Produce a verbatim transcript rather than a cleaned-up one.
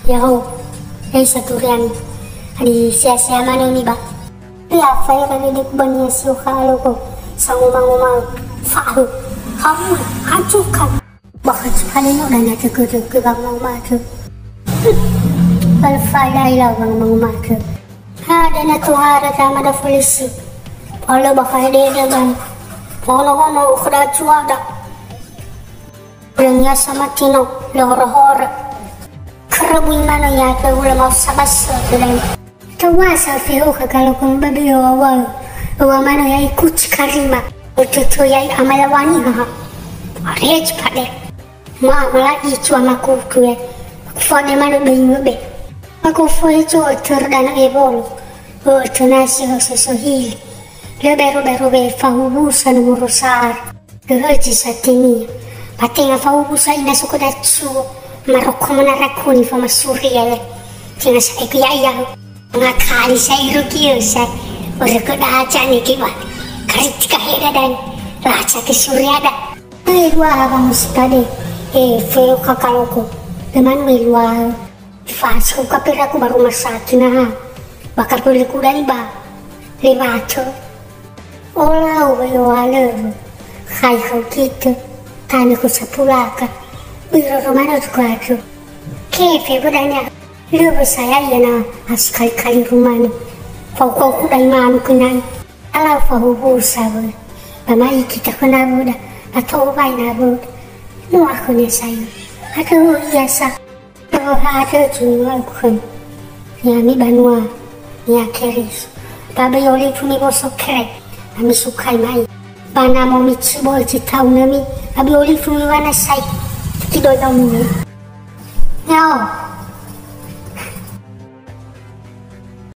Ya'o, hei saturiami. Adi sia-sia manö niba. Ya, faira dede kubania sio kha aloko. Sangoma-ngoma. Fahu. Hamu. Hancurkan. Bakha cipale no dana teke-teke bang mau mate. Bal fadai la bang mau mate. Ha, dana tuhara sama da polisi. Pala bakha dede bang. Hono-hono ukhda cuada. Rengya sama tino, loro-horo. Kerabui mana ya ke hula mau sabas, bilang. Tawasa feho ka kalau kong babe yo awal. Wa mana ya ikut karima. Ototo ya amala wani ha. Are cepade. Ma amala icu amaku tu ya. Aku fone mana be be. Aku fone co terdana ebol. O tenasi ho sosohili. Lebe robe robe fahubusa nomoro sar. Geheji satenia. Ba tenga fahubusa ina soko dacuo. Maroko mana rakuni famasuria ya. Tenga sa eku ya ya. Ngakali sa iruki yo sa. Ore ko daca ni kiba. Kritika heda dan. Raca ke suriada. Eh, dua abang mustade. Eh, feo kakaloko. Teman me dua. Fas ko kaperaku ba rumah sakit nah. Bakal pele kuda iba. Lebato. Ola uwe oalero. Khai hau kita. Tani ku sapulaka. Biro romano tu katu. Kefe bodanya. Lebe saya iya na askali-kali rumano. Fau kau kuda imanu kenai. Alau fahubusa we. Ba mai kita khöna boda. Ba to'o bai na boda. Mua khönia sayo. Aduh, iya sa. Toha ada jua khön. Ya mi banua. Ya Keriso. Ba be olifu mi boso kere. Ami sukai mai. Ba namo mi cibo ci taunami. Abi olifu mi wana sai. Kido taunami. Yao,